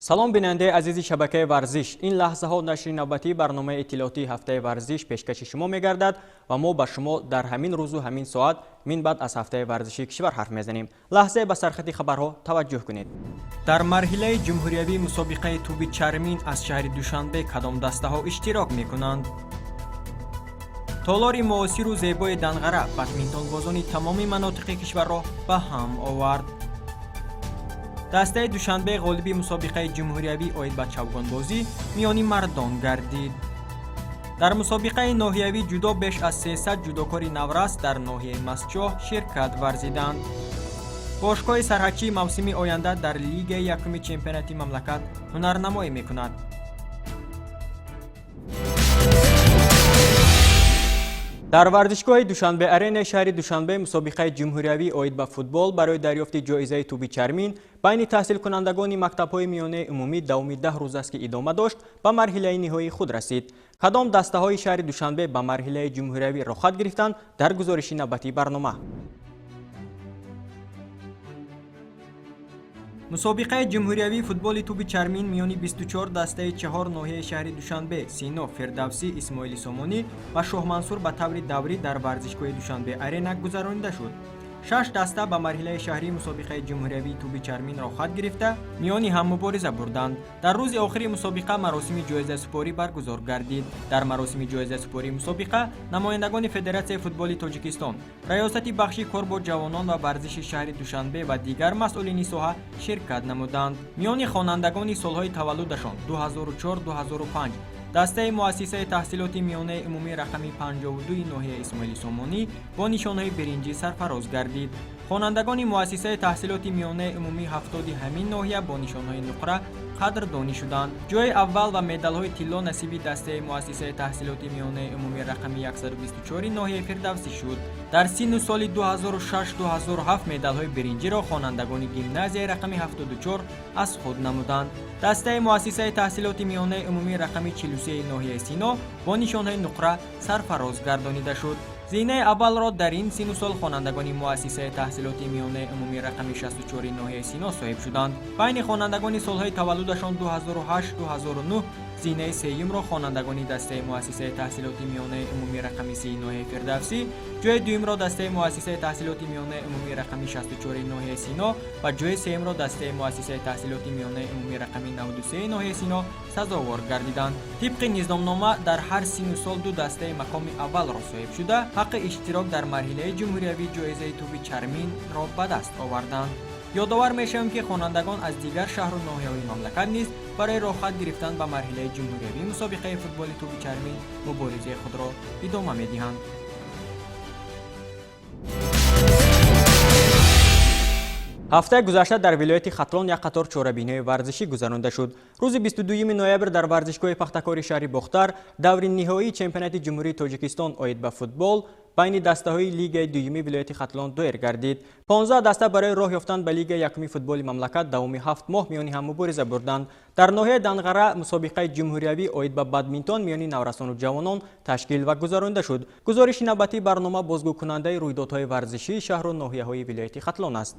Салом, бинандаи азизи шабакаи варзиш. Ин лаҳзаҳо нашри навбатии барномаи иттилоотии ҳафтаи варзиш пешкаши шумо мегардад ва мо ба шумо дар ҳамин рӯзу ҳамин соат минбаъд аз ҳафтаи варзишии кишвар ҳарф мезанем. Лаҳзае ба сархати хабарҳо таваҷҷӯҳ кунед. Дар марҳилаи ҷумҳуриявии мусобиқаи тӯби чармин аз шаҳри Душанбе кадом дастаҳо иштирок мекунанд? Толори муосиру зебои Данғара бадминтонбозони тамоми манотиқи кишварро ба ҳам овард. Дастаи Душанбе ғолиби мусобиқаи ҷумҳуриявӣ оид ба чавгонбозӣ миёни мардон гардид. Дар мусобиқаи ноҳиявӣ ҷудо беш аз 300 ҷудокори наврас дар ноҳияи Мастчоҳ ширкат варзиданд. Бошгоҳи сарҳадчӣ мавсими оянда дар лигаи якуми чемпионати мамлакат ҳунарнамоӣ мекунад. Дар варзишгоҳи Душанбе Аренаи шаҳри Душанбе мусобиқаи ҷумҳуриявӣ оид ба футбол барои дарёфти ҷоизаи тӯби чармин байни таҳсилкунандагони мактабҳои миёнаи умумӣ давоми 10 рӯз аст, ки идома дошт, ба марҳилаи ниҳоии худ расид. Кадом дастаҳои шаҳри Душанбе ба марҳилаи ҷумҳуриявӣ роҳхат гирифтанд, дар гузориши навбатии барнома. Мусобиқаи ҷумҳуриявии футболи тӯби чармин миёни 24 дастаи чаҳор ноҳияи шаҳри Душанбе: Сино, Фирдавсӣ, Исмоили Сомонӣ ва Шоҳмансур ба таври даврӣ дар варзишгоҳи Душанбе Арена гузаронида шуд. Шаш даста ба марҳилаи шаҳрии мусобиқаи ҷумҳуриявии тӯби чармин роҳхат гирифта, миёни ҳам мубориза бурданд. Дар рӯзи охири мусобиқа маросими ҷоизасупорӣ баргузор гардид. Дар маросими ҷоизасупории мусобиқа намояндагони Федератсияи футболи Тоҷикистон, раёсати бахши кор бо ҷавонон ва варзиши шаҳри Душанбе ва дигар масъулини соҳа ширкат намуданд. Миёни хонандагони солҳои таваллудашон 2004-2005 дастаи муассисаи таҳсилоти миёнаи умумӣ рақами 52 ноҳияи Исмоили Сомонӣ бо нишонҳои биринҷӣ сарфароз гардид. Хонандагони муассисаи таҳсилоти миёнаи умумӣ 70 ҳамин ноҳия бо нишонҳои нуқра қадрдонӣ шуданд. Ҷои аввал ва медалҳои тилло насиби дастаи муассисаи таҳсилоти миёнаи умумӣ рақами 124 ноҳияи Фирдавсӣ шуд. Дар синну соли 2006-2007 медалҳои биринҷиро хонандагони гимназияи рақами 74 аз худ намуданд. Дастаи муассисаи таҳсилоти миёнаи умумӣ рақами 43 ноҳияи Сино бо нишонҳои нуқра сарфароз гардонида шуд. Зинаи аввалро дар ин синну сол хонандагони муассисаи таҳсилоти миёнаи умумӣ рақами 64 ноҳияи Сино соҳиб шуданд. Байни хонандагони солҳои таваллудашон 2008-2009 зинаи сеюмро хонандагони дастаи муассисаи таҳсилоти миёнаи умумӣ рақами 30 ноҳияи Фирдавсӣ, ҷои дуюмро дастаи муассисаи таҳсилоти миёнаи умумӣ рақами 64 ноҳияи Сино ва ҷои сеюмро дастаи муассисаи таҳсилоти миёнаи умумӣ рақами 93 ноҳияи Сино сазовор гардиданд. Тибқи низомнома, дар ҳар синну сол ду дастаи мақоми аввалро соҳиб шуда, ҳаққи иштирок дар марҳилаи ҷумҳуриявии ҷоизаи тӯби чарминро ба даст оварданд. Ёдовар мешавем, ки хонандагон аз дигар шаҳру ноҳияҳои мамлакат низ барои роҳхат гирифтан ба марҳилаи ҷумҳуриявии мусобиқаи футболи тӯби чармин муборизаи худро идома медиҳанд. Ҳафтаи гузашта дар вилояти Хатлон як қатор чорабиниҳои варзишӣ гузаронида шуд. Рӯзи 22 ноябр дар варзишгоҳи Пахтакори шаҳри Бохтар даври ниҳоии чемпионати Ҷумҳурии Тоҷикистон оид ба футбол байни дастаҳои лигаи дуюми вилояти Хатлон доир гардид. 15 даста барои роҳ ёфтан ба лигаи якуми футболи мамлакат давоми 7 моҳ миёни ҳам мубориза бурданд. Дар ноҳияи Данғара мусобиқаи ҷумҳуриявӣ оид ба бадминтон миёни наврасону ҷавонон ташкил ва гузаронида шуд. Гузориши навбатии барнома бозгӯкунандаи рӯйдодҳои варзишии шаҳру ноҳияҳои вилояти Хатлон аст.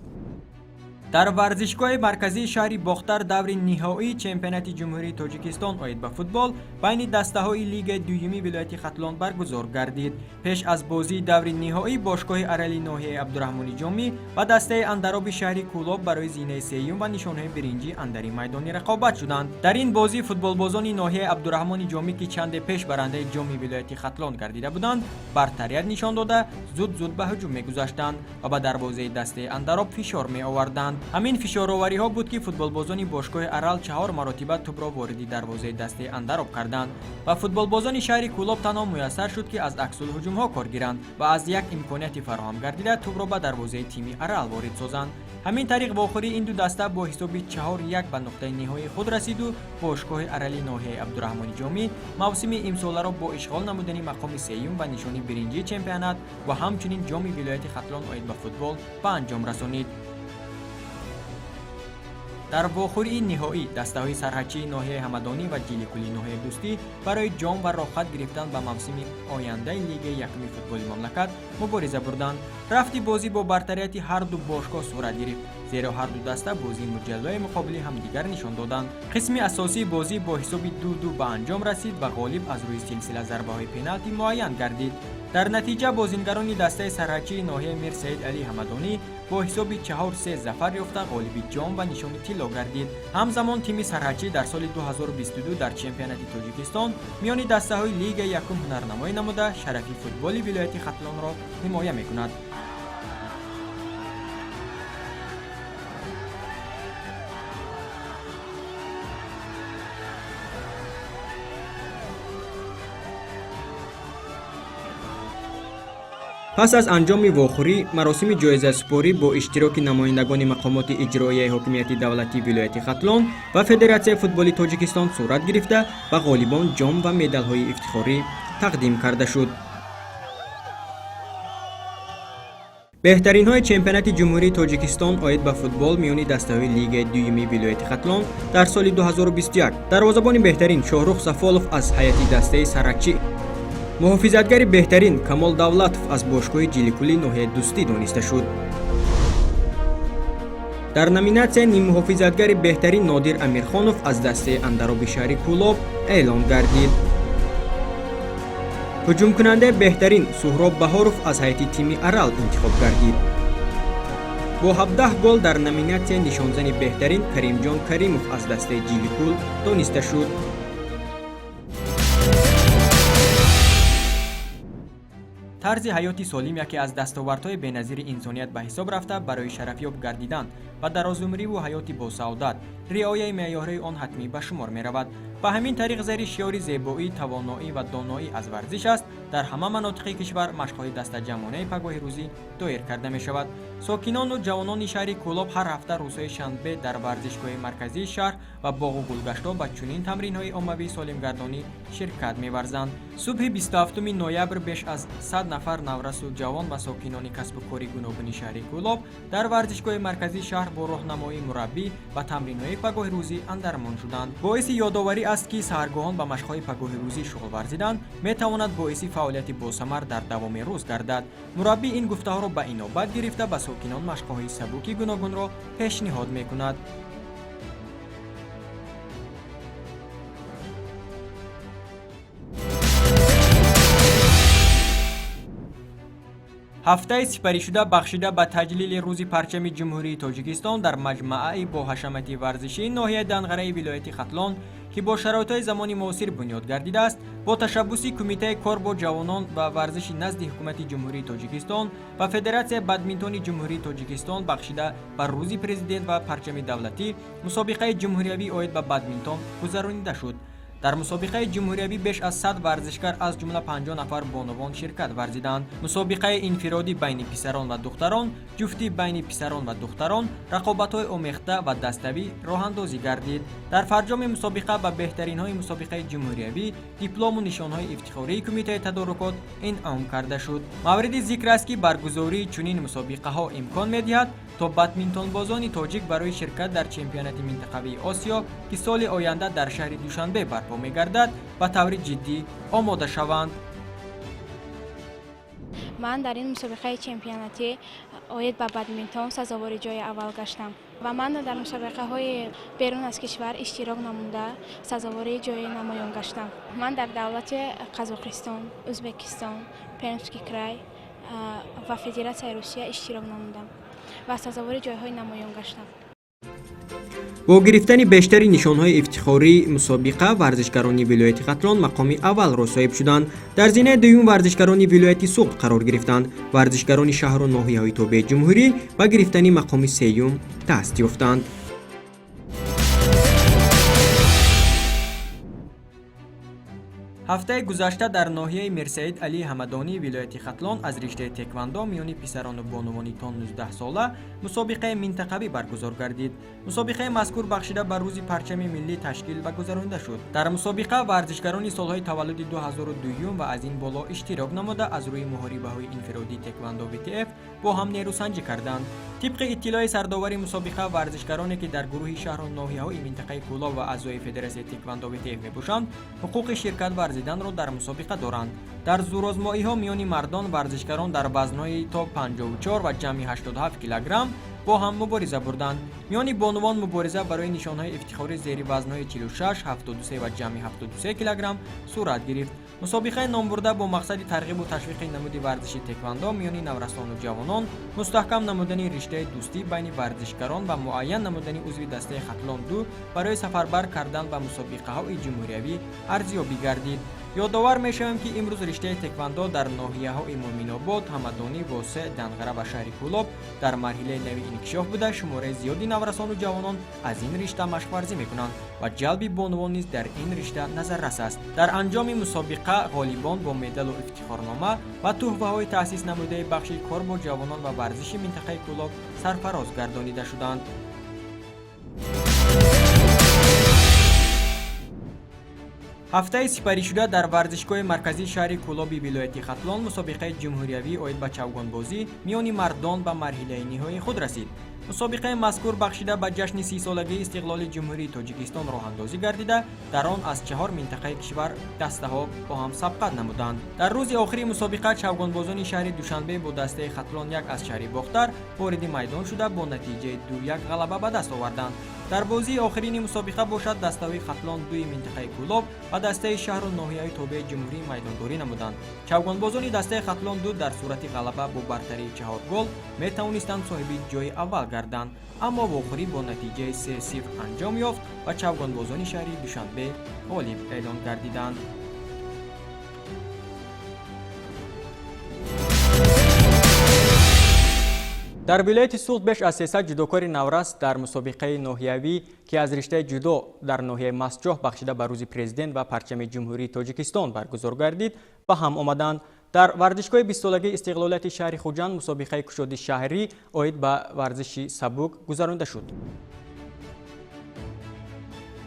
Дар варзишгоҳи марказии шаҳри Бохтар даври ниҳоии чемпионати Ҷумҳурии Тоҷикистон оид ба футбол байни дастаҳои лигаи дуюми вилояти Хатлон баргузор гардид. Пеш аз бозии даври ниҳоӣ бошгоҳи Арали ноҳияи Абдураҳмони Ҷомӣ ва дастаи Андароби шаҳри Кӯлоб барои зинаи сеюм ва нишонҳои биринҷӣ андари майдони рақобат шуданд. Дар ин бозӣ футболбозони ноҳияи Абдураҳмони Ҷомӣ, ки чанде пеш барандаи ҷоми вилояти Хатлон гардида буданд, бартарият нишон дода, зуд-зуд ба ҳуҷум мегузаштанд ва ба дарвозаи дастаи Андароб фишор меоварданд. Ҳамин фишоровариҳо буд, ки футболбозони бошгоҳи Арал чаҳор маротиба тӯбро вориди дарвозаи дастаи Андароб карданд ва футболбозони шаҳри Кӯлоб танҳо муяссар шуд, ки аз аксулҳуҷумҳо кор гиранд ва аз як имконияти фароҳам гардида тӯбро ба дарвозаи тими Арал ворид созанд. Ҳамин тариқ вохӯрии ин ду даста бо ҳисоби 4-1 ба нуқтаи ниҳоии худ расиду бошгоҳи Арали ноҳияи Абдураҳмони Ҷомӣ мавсими имсоларо бо ишғол намудани мақоми сеюм ва нишони биринҷии чемпионат ва ҳамчунин ҷоми вилояти Хатлон оид ба футбол ба анҷом расонид. Дар вохӯрии ниҳоӣ дастаҳои сарҳадчии ноҳияи Ҳамадонӣ ва Ҷиликули ноҳияи Дӯстӣ барои ҷом ва роҳхат гирифтан ба мавсими ояндаи лигаи якуми футболи мамлакат мубориза бурданд. Рафти бозӣ бо бартарияти ҳарду бошгоҳ сурат гирифт, зеро ҳарду даста бозии муҷаллои муқобили ҳамдигар нишон доданд. Қисми асосии бозӣ бо ҳисоби 2-2 ба анҷом расид ва ғолиб аз рӯи силсила зарбаҳои пеналти муайян гардид. Дар натиҷа бозингарони дастаи сарҳадчии ноҳияи Мир Саид Алӣ Ҳамадонӣ бо ҳисоби 4-3 зафар ёфта, ғолиби ҷом ва нишони тилло гардид. Ҳамзамон тими сарҳадчӣ дар соли 2022 дар чемпионати Тоҷикистон миёни дастаҳои лигаи якум ҳунарнамоӣ намуда, шарафи футболи вилояти Хатлонро ҳимоя мекунад. Пас аз анҷоми вохӯрӣ маросими ҷоизасупорӣ бо иштироки намояндагони мақомоти иҷроияи ҳокимияти давлатии вилояти Хатлон ва Федератсияи футболи Тоҷикистон сурат гирифта, ба ғолибон ҷом ва медалҳои ифтихорӣ тақдим карда шуд. Беҳтаринҳои чемпионати Ҷумҳурии Тоҷикистон оид ба футбол миёни дастаҳои лигаи дуюми вилояти Хатлон дар соли 2021: дарвозабони беҳтарин Шоҳрух Сафолов аз ҳайати дастаи сарҳадчӣ, муҳофизатгари беҳтарин Камол Давлатов аз бошгоҳи Ҷиликули ноҳияи Дӯстӣ дониста шуд. Дар номинатсияи ниммуҳофизатгари беҳтарин Нодир Амирхонов аз дастаи Андароби шаҳри Кӯлоб эълон гардид. Ҳуҷумкунандаи беҳтарин Суҳроб Баҳоров аз ҳайати тими Арал интихоб гардид. Бо 17 гол дар номинатсияи нишонзани беҳтарин Каримҷон Каримов аз дастаи Ҷиликул дониста шуд. Тарзи ҳаёти солим яке аз дастовардҳои беназири инсоният ба ҳисоб рафта, барои шарафёб гардидан ва дарозумриву ҳаёти босаодат риояи меъёрҳои он ҳатмӣ ба шумор меравад. Ба ҳамин тариқ, зери шиори «Зебоӣ, тавоноӣ ва доноӣ аз варзиш аст» дар ҳама манотиқи кишвар машқҳои дастаҷамъонаи пагоҳи рӯзӣ доир карда мешавад. Сокинону ҷавонони шаҳри Кӯлоб ҳар ҳафта рӯзҳои шанбе дар варзишгоҳи марказии шаҳр ва боғу гулгаштҳо ба чунин тамринҳои оммавии солимгардонӣ ширкат меварзанд. Субҳи 27 ноябр беш аз 100 нафар наврасу ҷавон ва сокинони касбу кори гуногуни шаҳри Кӯлоб дар варзишгоҳи марказии шаҳр бо роҳнамоии мураббӣ ба тамринҳои пагоҳи рӯзӣ андармон шуданд. Боиси ёдоварӣ аст, ки саҳаргоҳон ба машқҳои пагоҳи рӯзӣ шуғл варзидан метавонад боиси фаъолияти босамар дар давоми рӯз гардад. Мураббӣ ин гуфтаҳоро ба инобат гирифта, ба сокинон машқҳои сабуки гуногунро пешниҳод мекунад. Ҳафтаи сипаришуда бахшида ба таҷлили Рӯзи парчами Ҷумҳурии Тоҷикистон дар маҷмааи боҳашамати варзишии ноҳияи Данғараи вилояти Хатлон, ки бо шароитҳои замони муосир бунёд гардидааст, бо ташаббуси Кумитаи кор бо ҷавонон ва варзиши назди Ҳукумати Ҷумҳурии Тоҷикистон ва Федератсияи бадминтони Ҷумҳурии Тоҷикистон, бахшида ба Рӯзи Президент ва парчами давлатӣ, мусобиқаи ҷумҳуриявӣ оид ба бадминтон гузаронида шуд. Дар мусобиқаи ҷумҳуриявӣ беш аз 100 варзишгар, аз ҷумла 50 нафар бонувон ширкат варзиданд. Мусобиқаи инфиродӣ байни писарон ва духтарон, ҷуфтӣ байни писарон ва духтарон, рақобатҳои омехта ва даставӣ роҳандозӣ гардид. Дар фарҷоми мусобиқа ба беҳтаринҳои мусобиқаи ҷумҳуриявӣ диплому нишонҳои ифтихории кумитаи тадорукот инъом карда шуд. Мавриди зикр аст, ки баргузории чунин мусобиқаҳо имкон медиҳад, то бадминтонбозони тоҷик барои ширкат дар чемпионати минтақавии Осиё, ки соли оянда дар шаҳри Душанбе барпо мегардад, ба таври ҷиддӣ омода шаванд. Ман дар ин мусобиқаи чемпионатӣ оид ба бадминтон сазовори ҷои аввал гаштам ва ман дар мусобиқаҳои берун аз кишвар иштирок намуда, сазовори ҷои намоён гаштам. Ман дар давлати Қазоқистон, Ӯзбекистон, Пермский край ва Федератсияи Русия иштирок намудам ва сазовори ҷойҳои намоён гаштам. Бо гирифтани бештари нишонҳои ифтихории мусобиқа варзишгарони вилояти Хатлон мақоми аввалро соҳиб шуданд. Дар зинаи дуюм варзишгарони вилояти Суғд қарор гирифтанд. Варзишгарони шаҳру ноҳияҳои тобеи ҷумҳурӣ ба гирифтани мақоми сеюм даст ёфтанд. Ҳафтаи гузашта дар ноҳияи Мирсаид Алии Ҳамадонии вилояти Хатлон аз риштаи теквандо миёни писарону бонувони то 19 сола мусобиқаи минтақавӣ баргузор гардид. Мусобиқаи мазкур бахшида ба Рӯзи парчами миллӣ ташкил ва гузаронида шуд. Дар мусобиқа варзишгарони солҳои таваллуди 2002 ва аз ин боло иштирок намуда, аз рӯи муҳорибаҳои инфиродии теквандо ВТФ бо ҳам нерӯсанҷӣ карданд. Тибқи иттилои сардовари мусобиқа, варзишгароне ки дар гурӯҳи шаҳру ноҳияҳои минтақаи Кӯлоб ва аъзои Федератсияи теквандо ВТФ мебошанд, ҳуқуқи ширкат варзиданро дар мусобиқа доранд. Дар зӯрозмоиҳо миёни мардон варзишгарон дар вазнҳои то 54 ва ҷамъи 87 килограмм бо ҳам мубориза бурданд. Миёни бонувон мубориза барои нишонҳои ифтихорӣ зери вазнҳои 46, 73 ва ҷамъи 73 килограмм сурат гирифт. Мусобиқаи номбурда бо мақсади тарғибу ташвиқи намуди варзиши теквандо миёни наврасону ҷавонон, мустаҳкам намудани риштаи дӯстӣ байни варзишгарон ва муайян намудани узви дастаи Хатлон 2 барои сафарбар кардан ба мусобиқаҳои ҷумҳуриявӣ арзёбӣ гардид. Ёдовар мешавем, ки имрӯз риштаи теквандо дар ноҳияҳои Муъминобод, Ҳамадонӣ, Восеъ, Данғара ва шаҳри Кӯлоб дар марҳилаи нави инкишоф буда, шумораи зиёди наврасону ҷавонон аз ин ришта машқварзӣ мекунанд ва ҷалби бонувон низ дар ин ришта назаррас аст. Дар анҷоми мусобиқа ғолибон бо медалу ифтихорнома ва туҳфаҳои таъсис намудаи бахши кор бо ҷавонон ва варзиши минтақаи Кӯлоб сарфароз гардонида шуданд. Ҳафтаи сипаришуда дар варзишгоҳи марказии шаҳри Кӯлоби вилояти Хатлон мусобиқаи ҷумҳуриявӣ оид ба чавгонбозӣ миёни мардон ба марҳилаи ниҳоии худ расид. Мусобиқаи мазкур бахшида ба ҷашни 30-солагии истиқлоли Ҷумҳурии Тоҷикистон роҳандозӣ гардида, дар он аз чаҳор минтақаи кишвар дастаҳо бо ҳам сабқат намуданд. Дар рӯзи охири мусобиқа чавгонбозони шаҳри Душанбе бо дастаи Хатлон 1 аз шаҳри Бохтар вориди майдон шуда, бо натиҷаи 2-1 ғалаба ба даст оварданд. Дар бозии охирини мусобиқа бошад, дастаҳои Хатлон 2-и минтақаи Кӯлоб ва дастаи шаҳру ноҳияҳои тобеи ҷумҳурӣ майдондорӣ намуданд. Чавгонбозони дастаи Хатлон 2 дар сурати ғалаба бо бартарии 4 гол метавонистанд соҳиби ҷои аввал гарданд, аммо вохӯрӣ бо натиҷаи 3-0 анҷом ёфт ва чавгонбозони шаҳри Душанбе ғолиб эълон гардиданд. Дар вилояти Суғд беш аз 300 ҷудокори наврас дар мусобиқаи ноҳиявӣ, ки аз риштаи ҷудо дар ноҳияи Мастҷоҳ бахшида ба Рӯзи Президент ва парчами Ҷумҳурии Тоҷикистон баргузор гардид, ба ҳам омаданд. Дар варзишгоҳи 20-солагии истиқлолияти шаҳри Хуҷанд мусобиқаи кушоди шаҳрӣ оид ба варзиши сабук гузаронида шуд.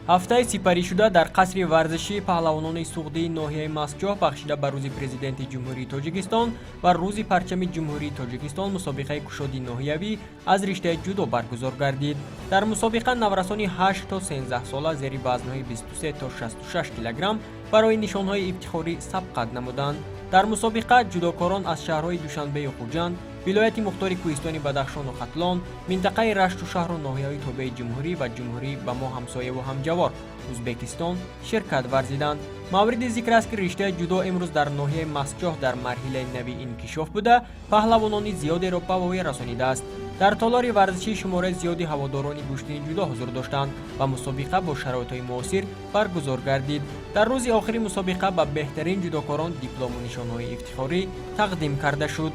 Ҳафтаи сипаришуда дар қасри варзишии паҳлавонони суғдии ноҳияи Мастҷоҳ бахшида ба Рӯзи Президенти Ҷумҳурии Тоҷикистон ва Рӯзи парчами Ҷумҳурии Тоҷикистон мусобиқаи кушоди ноҳиявӣ аз риштаи ҷудо баргузор гардид. Дар мусобиқа наврасони 8 то 13 сола зери вазнҳои 23 то 66 килограмм барои нишонҳои ифтихорӣ сабқат намуданд. Дар мусобиқа ҷудокорон аз шаҳрҳои Душанбею Хуҷанд, вилояти мухтори кӯҳистони Бадахшону Хатлон, минтақаи Рашту шаҳру ноҳияҳои тобеи ҷумҳурӣ ва ҷумҳурӣ ба мо ҳамсояву ҳамҷавор Ӯзбекистон ширкат варзиданд. Мавриди зикр аст, ки риштаи ҷудо имрӯз дар ноҳияи Мастҷоҳ дар марҳилаи нави инкишоф буда, паҳлавонони зиёдеро ба воя расонидааст. Дар толори варзишӣ шумораи зиёди ҳаводорони гӯштини ҷудо ҳузур доштанд ва мусобиқа бо шароитҳои муосир баргузор гардид. Дар рӯзи охири мусобиқа ба беҳтарин ҷудокорон диплому нишонҳои ифтихорӣ тақдим карда шуд.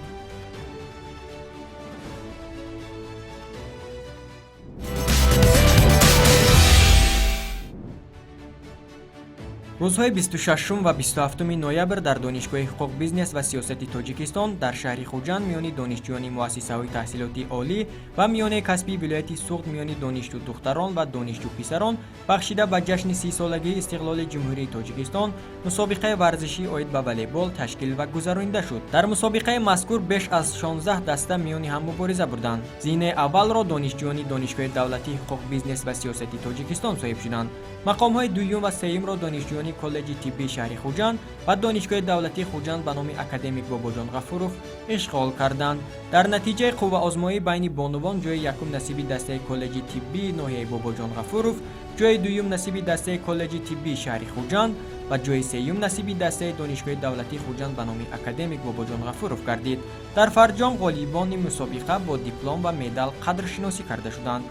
Рӯзҳои 26 ва 27 ноябр дар Донишгоҳи ҳуқуқ, бизнес ва сиёсати Тоҷикистон дар шаҳри Хуҷанд миёни донишҷӯёни муассисаҳои таҳсилоти олӣ ва миёнаи касбии вилояти Суғд миёни донишҷӯ духтарон ва донишҷӯ писарон бахшида ба ҷашни 30-солагии истиқлоли Ҷумҳурии Тоҷикистон мусобиқаи варзишӣ оид ба волейбол ташкил ва гузаронида шуд. Дар мусобиқаи мазкур беш аз 16 даста миёни ҳам мубориза бурданд. Зинаи аввалро донишҷӯёни Донишгоҳи давлатии ҳуқуқ, бизнес ва сиёсати Тоҷикистон соҳиб шуданд. Мақомҳои дуюм ва сеюмро донишҷӯёни коллеҷи тиббии шаҳри Хуҷанд ва Донишгоҳи давлатии Хуҷанд ба номи академик Бобоҷон Ғафуров ишғол карданд. Дар натиҷаи қувваозмоӣ байни бонувон ҷои якум насиби дастаи коллеҷи тиббии ноҳияи Бобоҷон Ғафуров, ҷои дуюм насиби дастаи коллеҷи тиббии шаҳри Хуҷанд ва ҷои сеюм насиби дастаи Донишгоҳи давлатии Хуҷанд ба номи академик Бобоҷон Ғафуров гардид. Дар фарҷом ғолибони мусобиқа бо диплом ва медал қадршиносӣ карда шуданд.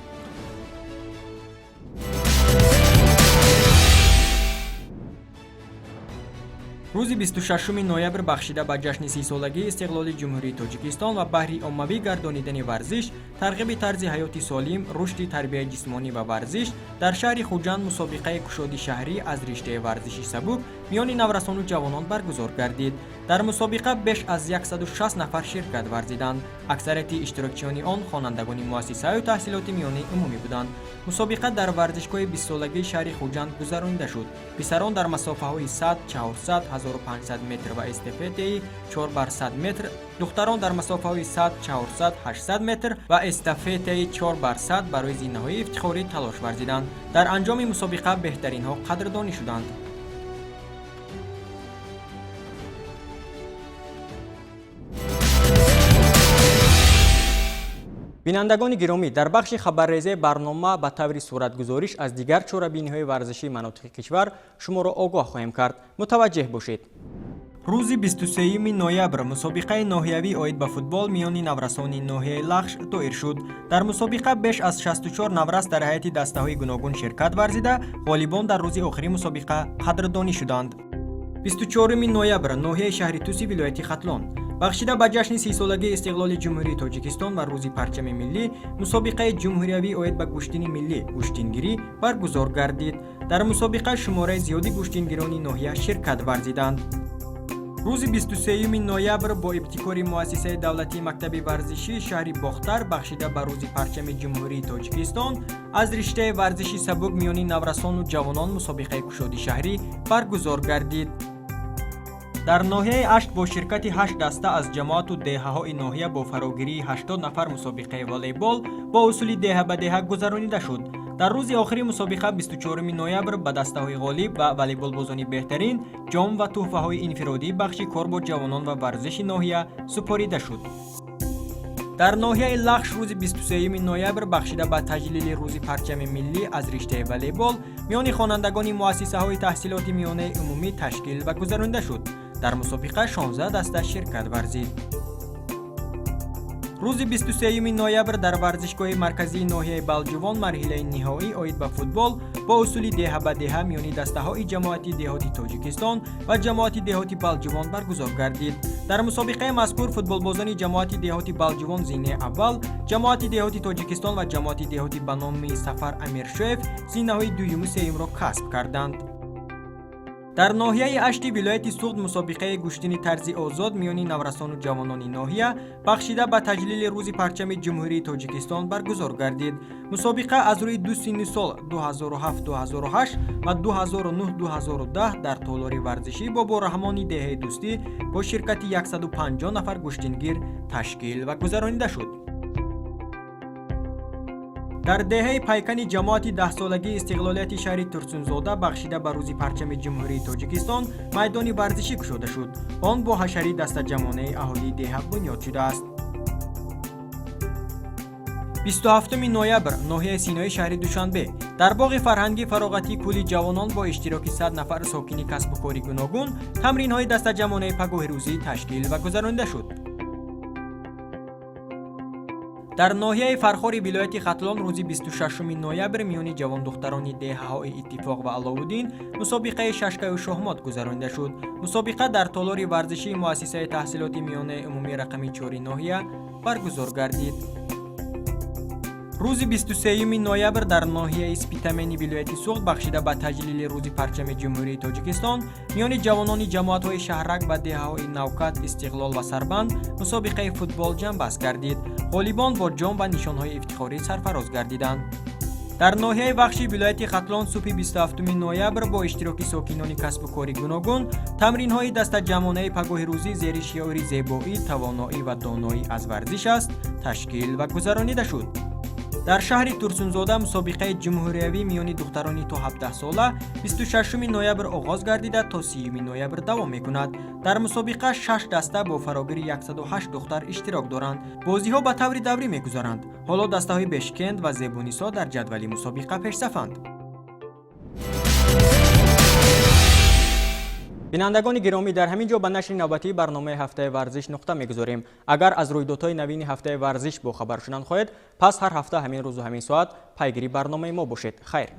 Рӯзи 26 ноябр бахшида ба ҷашни 30-солагии истиқлоли Ҷумҳурии Тоҷикистон ва баҳри оммавӣ гардонидани варзиш, тарғиби тарзи ҳаёти солим, рушди тарбияи ҷисмонӣ ва варзиш дар шаҳри Хуҷанд мусобиқаи кушоди шаҳрӣ аз риштаи варзиши сабук Миёни наврасону ҷавонон баргузор гардид. Дар мусобиқа беш аз 160 нафар ширкат варзиданд. Аксарияти иштирокчиёни он хонандагони муассисаю таҳсилоти миёнаи умумӣ буданд. Мусобиқа дар варзишгоҳи бистсолагии шаҳри Хуҷанд гузаронида шуд. Писарон дар масофаҳои 100, 400, 1500 метр ва эстафетаи 4 бар 100 метр, духтарон дар масофаҳои 100, 400, 800 метр ва эстафетаи 4 бар 100 барои зинаҳои ифтихорӣ талош варзиданд. Дар анҷоми мусобиқа беҳтаринҳо қадрдонӣ шуданд. Бинандагони гиромӣ, дар бахши хабаррезаи барнома ба таври суратгузориш аз дигар чорабиниҳои варзишии манотиқи кишвар шуморо огоҳ хоҳем кард. Мутаваҷҷеҳ бошед. Рӯзи 23 ноябр мусобиқаи ноҳиявӣ оид ба футбол миёни наврасони ноҳияи Лахш доир шуд. Дар мусобиқа беш аз 64 наврас дар ҳайати дастаҳои гуногун ширкат варзида, ғолибон дар рӯзи охири мусобиқа қадрдонӣ шуданд. 24 ноябр, ноҳияи шаҳри Туси вилояти Хатлон, бахшида ба ҷашни 30-солагии истиқлоли Ҷумҳурии Тоҷикистон ва Рӯзи парчами миллӣ, мусобиқаи ҷумҳуриявӣ оид ба гӯштини миллӣ, гӯштингирӣ баргузор гардид. Дар мусобиқа шумораи зиёди гӯштингирони ноҳия ширкат варзиданд. Рӯзи 23 ноябр бо ибтикори муассисаи давлатии мактаби варзишии шаҳри Бохтар, бахшида ба Рӯзи парчами Ҷумҳурии Тоҷикистон, аз риштаи варзиши сабук миёни наврасону ҷавонон мусобиқаи кушоди шаҳрӣ баргузор гардид. Дар ноҳияи Ашт бо ширкати ҳашт даста аз ҷамоату деҳаҳои ноҳия бо фарогирии 80 нафар мусобиқаи волейбол бо усули деҳа ба деҳа гузаронида шуд. Дар рӯзи охири мусобиқа, 24 ноябр, ба дастаҳои ғолиб ва волейболбозони беҳтарин ҷом ва тӯҳфаҳои инфиродии бахши кор бо ҷавонон ва варзиши ноҳия супорида шуд. Дар ноҳияи Лахш рӯзи 23 ноябр, бахшида ба таҷлили Рӯзи парчами миллӣ, аз риштаи волейбол миёни хонандагони муассисаҳои таҳсилоти миёнаи умумӣ ташкил ва гузаронида шуд. Дар мусобиқа 16 даста ширкат варзид. Рӯзи 23 ноябр дар варзишгоҳи марказии ноҳияи Балҷувон марҳилаи ниҳоӣ оид ба футбол бо усули деҳа ба деҳа миёни дастаҳои ҷамоати деҳоти Тоҷикистон ва ҷамоати деҳоти Балҷувон баргузор гардид. Дар мусобиқаи мазкур футболбозони ҷамоати деҳоти Балҷувон зинаи аввал, ҷамоати деҳоти Тоҷикистон ва ҷамоати деҳоти ба номи Сафар Амиршоев зинаҳои дуюму сеюмро касб карданд. Дар ноҳияи Ашти вилояти Суғд мусобиқаи гӯштини тарзи озод миёни наврасону ҷавонони ноҳия, бахшида ба таҷлили Рӯзи парчами Ҷумҳурии Тоҷикистон, баргузор гардид. Мусобиқа аз рӯи ду синни сол, 2007-2008 ва 2009-2010, дар толори варзишӣ Бобораҳмони деҳаи Дӯстӣ бо ширкати 150 нафар гӯштингир ташкил ва гузаронида шуд. Дар деҳаи Пайкани ҷамоати 10-солагии истиқлолияти шаҳри Турсунзода, бахшида ба Рӯзи парчами Ҷумҳурии Тоҷикистон, майдони варзишӣ кушода шуд. Он бо ҳашари дастаҷамонаи аҳолии деҳа бунёд шудааст. 27 ноябр, ноҳияи Синои шаҳри Душанбе, дар боғи фарҳангӣ фароғатии Кӯли ҷавонон бо иштироки 100 нафар сокини касбу кори гуногун тамринҳои дастаҷамонаи пагоҳи рӯзӣ ташкил ва гузаронида шуд. Дар ноҳияи Фархори вилояти Хатлон рӯзи 26 ноябр миёни ҷавондухтарони деҳаҳои Иттифоқ ва Аловуддин мусобиқаи шашкаю шоҳмот гузаронида шуд. Мусобиқа дар толори варзишии муассисаи таҳсилоти миёнаи умумии рақами 4 ноҳия баргузор гардид. Рӯзи 23 ноябр дар ноҳияи Спитамени вилояти Суғд, бахшида ба таҷлили Рӯзи парчами Ҷумҳурии Тоҷикистон, миёни ҷавонони ҷамоатҳои шаҳрак ва деҳаҳои Навкат, Истиқлол ва Сарбанд мусобиқаи футбол ҷамъбаст гардид. Ғолибон бо ҷом ва нишонҳои ифтихорӣ сарфароз гардиданд. Дар ноҳияи Вахши вилояти Хатлон субҳи 27 ноябр бо иштироки сокинони касбу кори гуногун тамринҳои дастаҷамонаи пагоҳи рӯзӣ зери шиори «Зебоӣ, тавоноӣ ва доноӣ аз варзиш аст» ташкил ва гузаронида шуд. Дар шаҳри Турсунзода мусобиқаи ҷумҳуриявӣ миёни духтарони то 17 сола 26 ноябр оғоз гардида, то 30 ноябр давом мекунад. Дар мусобиқа шаш даста бо фарогири 108 духтар иштирок доранд. Бозиҳо ба таври даврӣ мегузаранд. Ҳоло дастаҳои Бешкенд ва Зебунисо дар ҷадвали мусобиқа пешсафанд. Бинандагони гиромӣ, дар ҳамин ҷо ба нашри навбатии барномаи «Ҳафтаи варзиш» нуқта мегузорем. Агар аз рӯйдодҳои навини ҳафтаи варзиш бохабар шудан хоҳед, пас ҳар ҳафта ҳамин рӯзу ҳамин соат пайгири барномаи мо бошед. Хайр.